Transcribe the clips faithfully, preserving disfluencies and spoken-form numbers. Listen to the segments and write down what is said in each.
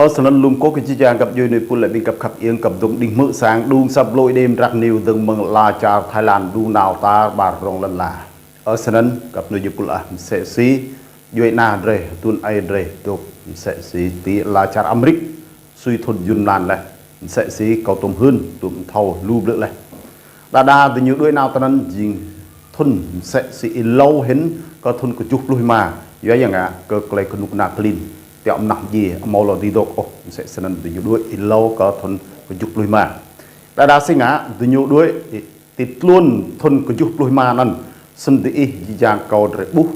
Ơ, snăn lŏm kơ kơ jih jang găp djuê nui pul lĕ ƀing găp khăp iêng găp dŏng đing hmư̆ sang đŭng săp lôi đêm răk niu dơ̆ng mơ̆ng ala čar Thái Lan đŭng nao tar ƀar rŏng lăn ala. Ơ, snăn găp nui jih pul ah, msĕ si djuê ana drei, tun ai drei, dôk msĕ si ti ala čar Amrik, sui thŭn jŭn mlan leh, msĕ si kâo tŭm hưn, tŭm thâo lu blư̆ leh. Đa đa diñu đuaĭ nao tinăn jing thŭn msĕ si êlâo hĭn kơ thŭn kjuh pluh êma, yua yang ngă kơ klei kơnuk kơna klin, tiŏ mnah mdjiê, amâo lŏ dưi dôk ôh, msĕ snăn diñu đuaĭ êlâo kơ thŭn kjuh pluh êma. Đa đa si ngă diñu đuaĭ ti tluôn thŭn kjuh pluh êma anăn, snăn diih jih jang kâo drei ƀuh,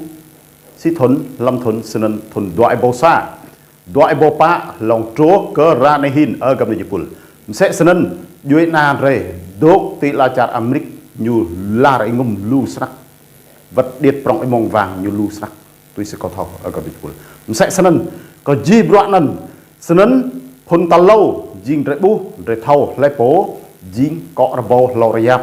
si thŭn, hlăm thŭn, snăn thŭn dua êbâo sa, dua êbâo pă, hlŏng truh kơ ră anei hĭn, ơ găp nui jih pul. Msĕ snăn, djuê ana drei, dôk ti ala čar Amrik, ñu lar êngŭm lu snăk. Wăt điêt prŏng êmông wang ñu lu snăk. Tui si kâo thâo, ơ găp nui jih pul. Msĕ snăn, kơ jih bruă anăn, snăn, phŭn tal êlâo, jing drei ƀuh, drei thâo, hlei pô, jing kŏ rơbâo hlâo rơyap.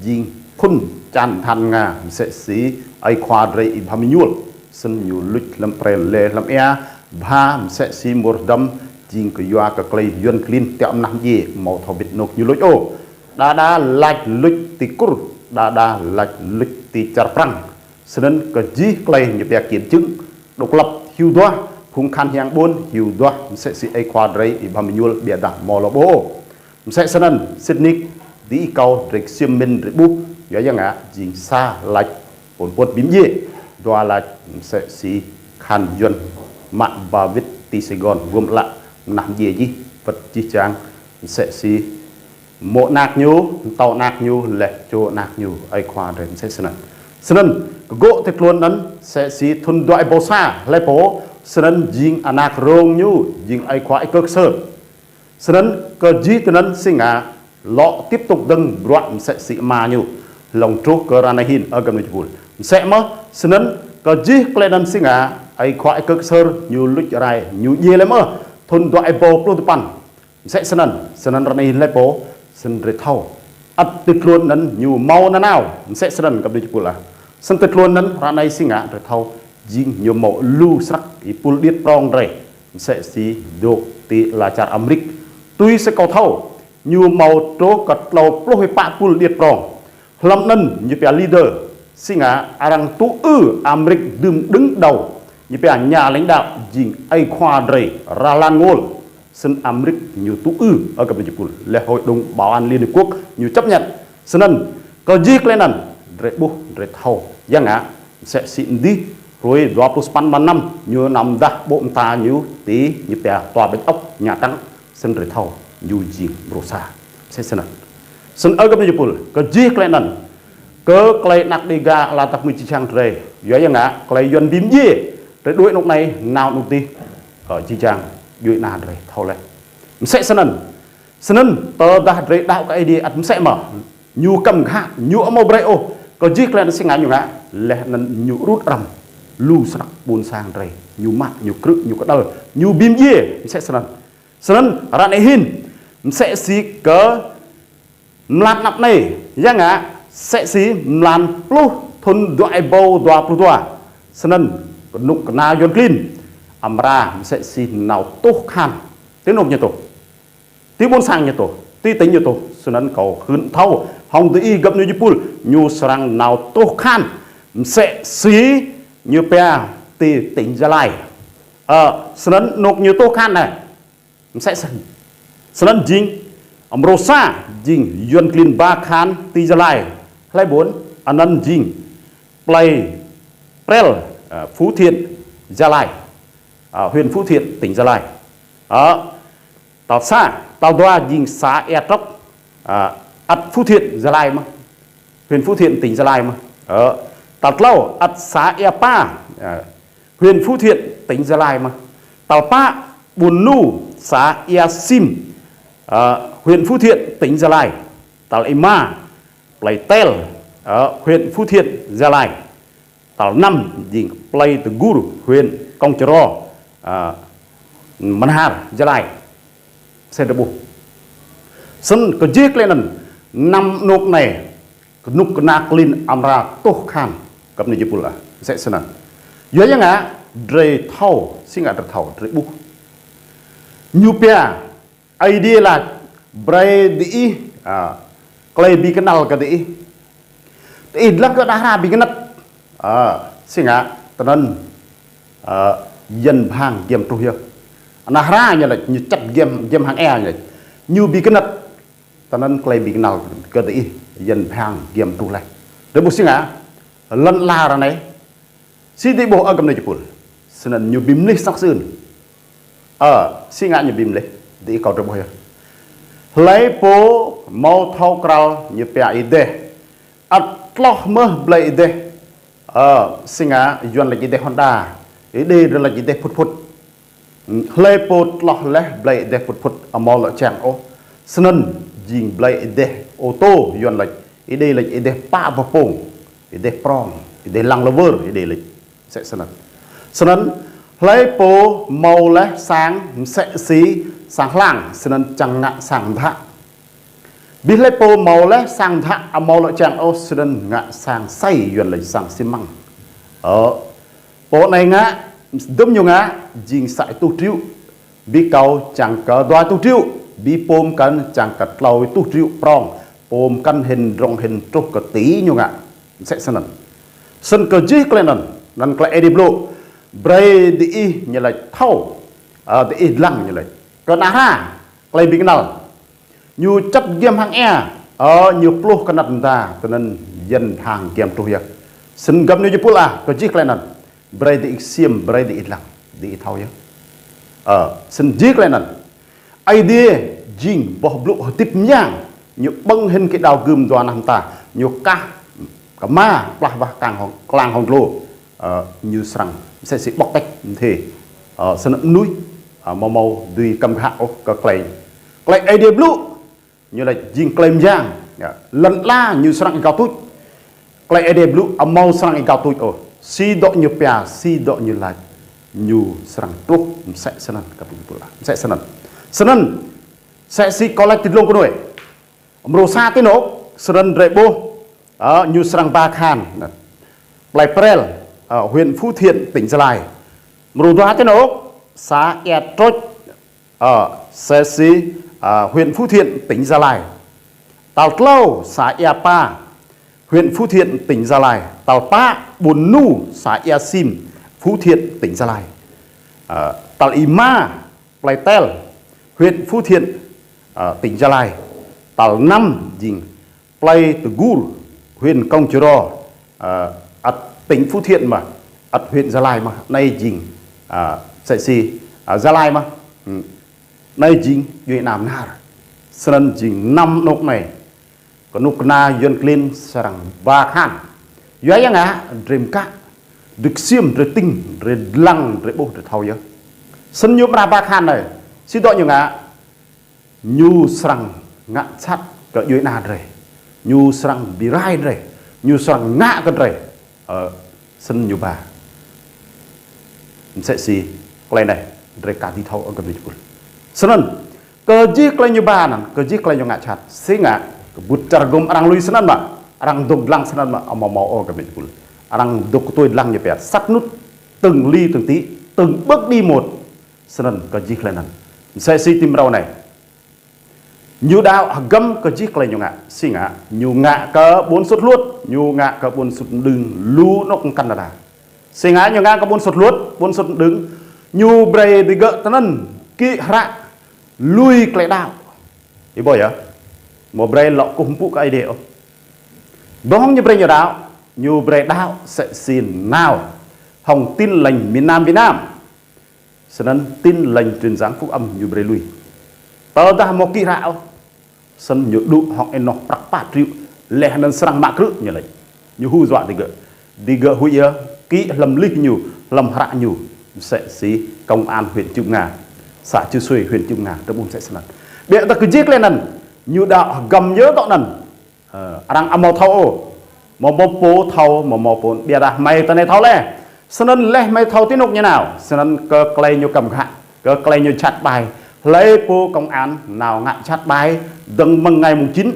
Jing phŭn čan than Nga, msĕ si ai khua drei Y Bham Êñuôl. Snăn ñu luč hlăm prel lĕ hlăm êa, bha msĕ si mŭr dăm, jing kơ yua kơ klei yuăn klin tiŏ mnah mdjiê, amâo thâo bĭt anôk ñu luč ôh. Đa đa lač luč ti Kur, đa đa lač luč ti čar Prăng. Snăn kơ jih klei ñu pia kiên chứng, độc lập, hiu duah, phung khan hiăng ƀuôn, hiu duah, msĕ si ai khua drei Y Bham Êñuôl ƀiă dah amâo lŏ ƀuh ôh. Msĕ snăn, sĭt nik, diih kâo drei ksiêm mĭn drei ƀuh, yua yang ngă, jing sa lač Pol Pot bi mdjiê, dua lač msĕ si khan yuăn mă ba wĭt ti Sài Gòn, gŏm ală mnah mdjiê jih, wăt jih jang, msĕ si mô̆ anak ñu, mtâo anak ñu, leh čô anak ñu, ai khua drei msĕ snăn. Snăn, kơ gŏ ti tluôn anăn, msĕ si thŭn dua êbâo sa, hlei pô, snăn jing anak rông ñu, jing ai khua Y Kơ Ksơr. Snăn kơ jih tinăn si ngă lŏ tiếp tục dơ̆ng bruă msĕ si ama ñu. Hlŏng truh kơ ră anei hĭn, ơ găp nui jih pul. Msĕ mơh, snăn kơ jih klei anăn si ngă, ai khua Y Kơ Ksơr ñu luč rai, ñu djiê leh mơh, thŭn dua êbâo pluh dua păn. Msĕ snăn, snăn ră anei hĭn hlei pô, snăn drei thâo. Ăt ti tluôn anăn ñu mâo nanao, msĕ snăn găp nui jih pul ah. Snăn ti tluôn anăn ră anei si ngă drei thâo, jing ñu mâo lu snăk êpul điêt prŏng drei. Msĕ si dôk ti ala čar Amrik. Tui si kâo thâo, ñu mâo truh kơ tlâo pluh pă êpul điêt prŏng. Hlăm anăn ñu pia leader, si ngă arăng tŭ ư Amrik dưm đứng đầu, ñu pia nhà lãnh đạo jing ai khua drei Rahlan Ngol. Snăn Amrik ñu tŭ ư, ơ găp nui jih pul, leh Hội đồng Bảo an Liên Hiệp Quốc ñu chấp nhận. Snăn, kơ jih klei anăn, drei ƀuh, drei thâo, yang ngă, msĕ si ndih, hruê dua pluh sapăn mlan năm, ñu nao mdah ƀô̆ mta ñu ti, ñu pia tòa bạch ốc, nhà trắng, snăn drei thâo, ñu jing mrô sa. Msĕ snăn. Snăn ơ găp nui jih pul, kơ jih klei anăn, kơ klei anak Đêga ala tăp mui čih čang drei, yua yang ngă, klei yuăn bi mdjiê, drei đuaĭ anôk anei, nao anôk dih, ơ, jih jang, djuê ana drei thâo leh. Msĕ snăn. Snăn, tơdah drei đăo kơ Aê Diê ăt msĕ mơh. Ñu kăm ghă, ñu amâo brei ôh, kơ jih klei anăn si ngă ñu ngă, leh anăn ñu rŭt răm. Lu snăk ƀuôn sang drei, ñu mă, ñu krư̆, ñu kơđăl, ñu bi mdjiê, msĕ snăn. Snăn, ră anei hĭn, msĕ si kơ mlan anăp anei, yang ngă, msĕ si mlan pluh thŭn dua êbâo dua pluh dua. Snăn, kơnuk kơna yuăn klin, amra, msĕ si nao tuh khan, ti anôk ñu tuh. Ti ƀuôn sang ñu tuh, ti tỉnh ñu tuh, snăn kâo hưn thâo, hŏng diih găp nui jih pul, ñu srăng nao tuh khan, msĕ si ñu pia ti tỉnh Gia Lai. Ơ, snăn anôk ñu tuh khan anei. Msĕ snăn. Snăn jing, mrô sa, jing yuăn klin ba khan ti Gia Lai. Hlei ƀuôn, anăn jing, plei, prel, ơ, Phú Thiện, Gia Lai. Ơ, huyện Phú Thiện, tỉnh Gia Lai. Ơ, tal sa, tal dua jing xã Ea Trốc, ơ, ăt Phú Thiện, Gia Lai mơh. Huyện Phú Thiện, tỉnh Gia Lai mơh. Ơ, tal tlâo, ăt xã Ea Pa, ơ, huyện Phú Thiện, tỉnh Gia Lai mơh. Tal pă, Buôn Nu, xã Ea Sim, ơ, huyện Phú Thiện, tỉnh Gia Lai. Tal êma, plei Tel, ơ, huyện Phú Thiện, Gia Lai. Tal năm, jing plei Tơgur, huyện Kông Chro, ơ, Mơnhar, Gia Lai. Msĕ drei ƀuh. Snăn kơ jih klei anăn, năm anôk anei, kơnuk kơna klin amra tuh khan, găp nui jih pul ah, msĕ snăn. Yua yang ngă, drei thâo, si ngă drei thâo, drei ƀuh. Ñu pia, Aê Diê laĭ, brơi diih, a, tơlơi ƀing kơnăl kơ diih. Diih lăng kơ đah ră ƀing kơnăt. A, si ngă, tơnăn, a, Yuan bhang giăm truh yơh. Đah ră ñu laĭ, ñu čăt giăm, giăm hăng ia ñu laĭ. Ñu ƀing kơnăt, tơnăn tơlơi ƀing kơnăl kơ diih, Yuan bhang giăm truh laih. Rơbŭ si ngă, lŏn ala ră anai, si diih ƀuh ơ gơmơi jơpul. Snăn ñu ƀing mlih săk sưn. Ơ, si ngă ñu ƀing mlih, diih kâo drơi ƀuh yơh. Hlơi pô hmâo thâo krăl ñu pia ih dêh. Ăt tloh mơh blơi ih dêh. Ơ, si ngă Yuan laĭ ih dêh Honda. Ih dêh laĭ ih dêh phŭt phŭt. Hlơi pô tloh laih blơi ih dêh phŭt phŭt amâo lŏ čang ôh. Snăn jing blơi ih dêh ô tô Yuan laĭ. Ih dêh laĭ ih dêh pă bơpông. Ih dêh prong. Ih dêh Land Rover, ih dêh laĭ. Msĕ snăn. Snăn, hlơi pô hmâo laih sang msĕ si sang hlang, snăn čang ngă sang mdhă. Bi hlơi pô hmâo laih sang mdhă amâo lŏ čang ôh, snăn ngă sang asei, Yuan laĭ sang xi măng. Ơ, pô anai ngă, dŭm ñu ngă, jing sa êtuh triệu. Bi kâo čang kơ dua êtuh triệu, bi pô mkăn čang kơ tlâo êtuh triệu prong, pô mkăn hĭn drŏng hĭn truh kơ tỉ ñu ngă. Msĕ snăn. Snăn kơ jih tơlơi anăn, anăn tơlơi Aê Diê blŭ. Brơi diih ñu laĭ thâo. A, diih lăng ñu laĭ. Kơ đah ră, tơlơi ƀing kơnăl. Ñu čăt giăm hăng ia. Ơ, ñu pluh kơnăt mơda, tơnăn Yuan bhang giăm truh yơh. Snăn gơmơi jơpul ah, kơ jih tơlơi anăn. Brơi diih ksiêm, brơi diih lăng, diih thâo yơh. Ơ, snăn jih tơlơi anăn. Aê Diê jing boh blŭ hơdip mơyang, ñu ƀơ̆ng hĭn kơđao gưm dua nah mơta, ñu kah kơma plah wah klang hŏng, klang hŏng dlô, ơ, ñu srăng msĕ si ƀŏk tĕč mthê, ơ, snăn mnuih, ơ, amâo mâo dưi kăm ghă ôh kơ tơlơi. Tơlơi Aê Diê blŭ, ñu laĭ jing tơlơi mơyang, yă. Lŏn ala ñu srăng êgao tuč. Tơlơi Aê Diê blŭ amâo srăng êgao tuč ôh. Si dŏ ñu pia, si dŏ ñu laĭ, ñu srăng truh msĕ snăn kơ ƀing pula. Msĕ snăn. Snăn, msĕ si kâo laĭ ti dlông kơnuih. Mrô sa ti anôk, snăn drơi ƀuh, ơ, ñu srăng ba kahan. Plei Prel, ơ, huyện Phú Thiện, tỉnh Gia Lai. Mrô dua ti anôk, xã Ea Trôč, ơ, msĕ si, ơ, huyện Phú Thiện, tỉnh Gia Lai. Tal tlâo, xã Ea Pa, huyện Phú Thiện, tỉnh Gia Lai. Tal pă, ƀuôn Nu, xã Ea Sim, Phú Thiện, tỉnh Gia Lai. Ơ, tal êma, Plei Tel, huyện Phú Thiện, ơ, tỉnh Gia Lai. Tal năm, jing Plei Tơgur, huyện Krông Chrô, ơ, ăt tỉnh Phú Thiện mơh, ăt huyện Gia Lai mơh, anai jing, ơ, msĕ si, ơ, Gia Lai mơh. Hm. Anai jing djuai ana mơnar. Snăn jing năm anôk anai. Kơnuk kơna Yuan klin srăng ba kahan. Yua yang ngă, drei mkă, drei ksiêm, drei tĭng, drei lăng, drei ƀuh, drei thâo yơh. Snăn ñu amra ba kahan anai. Si dŏ ñu ngă, ñu srăng ngă jhat kơ djuai ana drei. Ñu srăng bi rai drei. Ñu srăng ngă kơ drei. Ơ, snăn ñu ba. Msĕ si tơlơi anai, drei ka dưi thâo ơ gơmơi jơpul. Snăn, kơ jih tơlơi ñu ba anăn, kơ jih tơlơi ñu ngă jhat. Si ngă, kơ ƀuh čar gum arăng lui snăn mă, arăng dôk lăng snăn mă, amâo mâo ơ gơmơi jơpul. Arăng dôk kơtuê lăng ñu pia, săt nŭt, từng ly từng tí, từng bước đi một. Snăn kơ jih tơlơi anăn. Msĕ si ti mrâo anai. Ñu đaŏ hơgăm kơ jih tơlơi ñu ngă, si ngă, ñu ngă kơ ƀuôn sut hluôt, ñu ngă kơ ƀuôn sut mđưng, lu anôk mkăn đa đa. Si ngă ñu ngă kơ ƀuôn sut hluôt, ƀuôn sut mđưng, ñu brơi digơ̆ tơnăn, kĭ hră, lui tơlơi đaŏ. Ih ƀuh yơh, amâo brơi lŏ kơkuh mpŭ kơ Aê Diê ôh. Dŏng ñu brơi ñu đaŏ, ñu brơi đaŏ msĕ si nao hŏng Tin Lành miền Nam Việt Nam. Snăn Tin Lành truyền giảng phúc âm ñu brơi lui. Tơdah amâo kĭ hră ôh, snăn ñu dŏ hŏng ênoh prăk pă triệu, leh anăn srăng mă krư̆ ñu laĭ. Ñu hŭ juă digơ̆. Digơ̆ huĭ yơh, kĭ hlăm list ñu, hlăm hră ñu. Msĕ si công an huyện Cư M'gar, xã Cư Xuê, huyện Cư M'gar, drei ƀuh msĕ snăn. Ƀiădah kơ jih tơlơi anăn, ñu đaŏ hơgăm yơh dŏ anăn. Ơ, arăng amâo thâo ôh. Amâo mâo pô thâo, amâo mâo pô ƀiădah hmei tơ anai thâo leh. Snăn leh hmei thâo ti anôk ñu nao. Snăn kơ tơlơi ñu kăm ghă, kơ tơlơi ñu jhat ƀai. Hlơi pô công an nao ngă jhat ƀai, dơ̆ng mơ̆ng ngày mùng chín,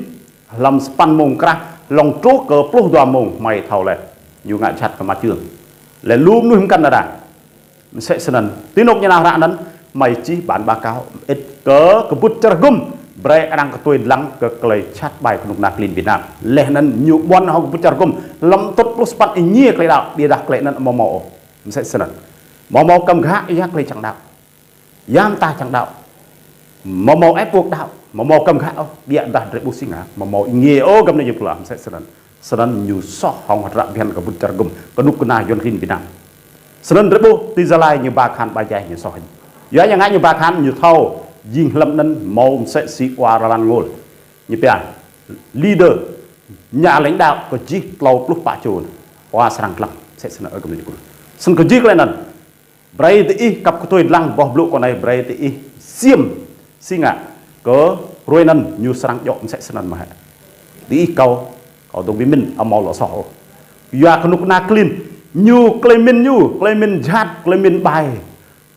hlăm sa păn mông krah, hlŏng truh kơ pluh dua mông hmei thâo leh. Ñu ngă jhat kơ mă čư̆ng. Leh lu mnuih mkăn đa đa. Msĕ snăn, ti anôk ñu nao hră anăn, Mơi čih bản báo cáo mơit kơ kơbŭt čar gŭm, brơi arăng kơtuai dlăng kơ tơlơi čăt ƀai kơnuk kơna klin Việt Nam. Laih anŭn ñu ƀuăn hăng kơbŭt čar gŭm, lơ̆m tŭt pluh sapăn ih ñie tơlơi đaŏ, ƀiădah tơlơi anŭn mơ̆ hmâo ôh. Mơsĕ snăn. Mơ̆ hmâo kăm gah ia tơlơi čang đaŏ. Ia mơta čang đaŏ. Mơ̆ hmâo ĕp pŏk đaŏ, mơ̆ hmâo kăm gah ôh, ƀiădah drơi ƀuh si ngă, mơ̆ hmâo ih ñie ôh gơmơi ñu pơlă, mơsĕ snăn. Snăn ñu soh hăng hơdră phiăn kơbŭt čar gŭm, kơnuk kơna Yuăn klin Việt Nam. Snăn drơi ƀuh, ti Gia Lai ñu ba khan ba jai ñu soh. Yua yang ngă ñu ba khan ñu thâo, jing hlăm anŭn hmâo mơsĕ si wa ra lan ngôl. Ñu pia, leader, nhà lãnh đạo kơ jih tlâo pluh pă čô. Wa srăng dlăng, mơsĕ snăn ơ gơmơi ñu pơlă. Snăn kơ jih tơlơi anŭn. Brơi tơ ih kăp kơtuai dlăng boh blŭ kâo anai brơi tơ ih siam si ngă kơ hruê anŭn ñu srăng djŏ mơsĕ snăn mơ̆ hă. Tơ ih kâo, kâo dŏ ƀing mĭn hmâo lŏ soh ôh. Yua kơnuk kơna klin, ñu tơlơi mĭn ñu, tơlơi mĭn jhat, tơlơi mĭn ƀai.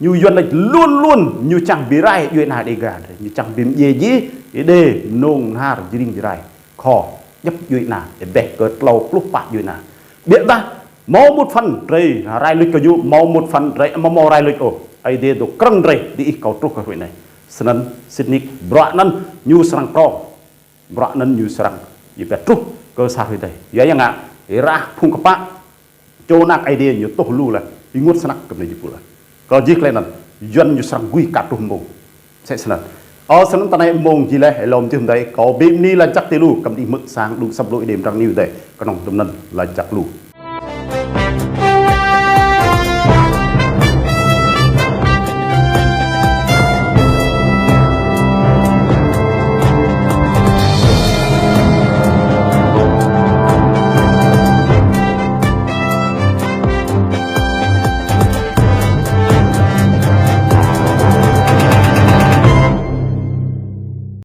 Ñu Yuăn laĭ luôn luôn, ñu čang bi rai djuai ana Đêga, ñu čang bi mdjiê jih, Êđê, Mnông, Mnar, Jring, Jrai. Khŏ, djŏp djuai ana, ƀĕ kơ tlâo pluh pă djuai ana. Ƀiădah, hmâo một phần drơi rai luč kơ ñu, hmâo một phần drơi mơ̆ hmâo rai luč ôh. Ơi Adai dŏ krăn drơi, tơ ih kâo truh kơ hruê anai. Snăn, sĭt nik, bruă anŭn ñu srăng krŏng. Bruă anŭn ñu srăng, ñu pia truh kơ sa hruê tơi. Yua yang ngă, rah phung kơpă, čô anak Ơi Adai ñu tuh lu laih, ih ƀuh snăk gơmơi ñu pơlă. Kơ jih tơlơi anŭn, Yuăn ñu srăng gui kơ truh mông. Mơsĕ snăn. Ơ snăn tơ anai mông jih laih, lơ̆m jih tơi, kâo ƀing mĭn laĭ čăk ti lu, kăm đĭ hmư̆ sang, đŭng săp lu Êđê Mdrăng News tơi, kơnơ̆ng tơm anŭn laĭ čăk lu.